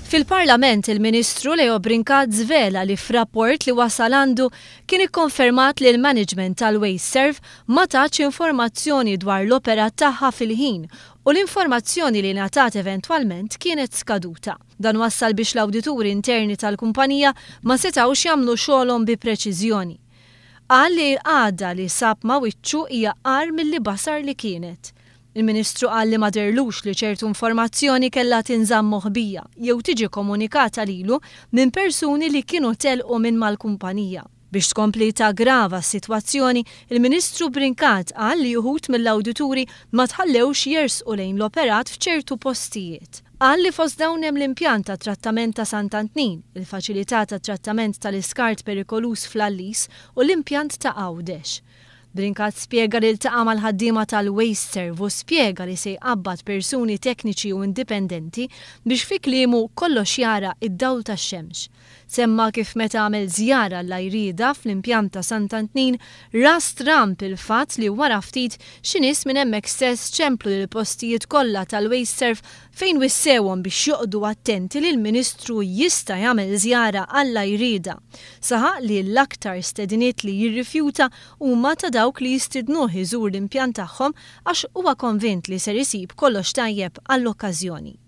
Fil-Parlament il-Ministru Leo Brincat żvela li f'rapport li wasal għandu kien ikkonfermat li l-management tal-WasteServ ma tatx informazzjoni dwar l-operat tagħha fil-ħin u l-informazzjoni li ngħatat eventwalment kienet skaduta. Dan wassal biex l-awdituri interni tal-kumpanija ma setgħux jagħmlu xogħolhom bi preċiżjoni. Qal li l-qagħda li sab ma' wiċċu hija agħar milli basar li kienet. Il-Ministru qal li ma dehrlux li ċertu informazzjoni kellha tinżamm moħbija jew tiġi komunikata lilu minn persuni li kienu telqu minn mal-kumpanija. Biex tkompli taggrava s-sitwazzjoni, il-Ministru Brincat qal li uħud mill-awdituri ma tħallewx jersqu lejn l-operat f'ċertu postijiet. Qal li fost dawn hemm l-impjant tat-trattament ta' Sant'Antnin, il-faċilità tat-trattament tal-iskart perikoluż fl-Għallis u l-impjant ta' Għawdex. Brincat spjega li ltaqa' mal-ħaddiema tal-WasteServ u spjega li se jqabbad persuni tekniċi u indipendenti biex fi kliemu kollox jara id-dawl tax-xemx. Semma kif meta għamel żjara għall-Ajrieda fl-impjant ta' Sant'Antnin ra stramb il-fatt li wara ftit xi nies minn hemmhekk stess ċemplu lill-postijiet kollha tal-WasteServ fejn wissewhom biex joqgħdu attenti li l-Ministru jista' jagħmel żjara għall-Ajrieda. Saħaq li l-aktar stediniet li jirrifjuta huma ta' dawk li jistidnuh iżur l-impjant tagħhom għax huwa konvint li ser isib kollox tajjeb għall-okkażjoni.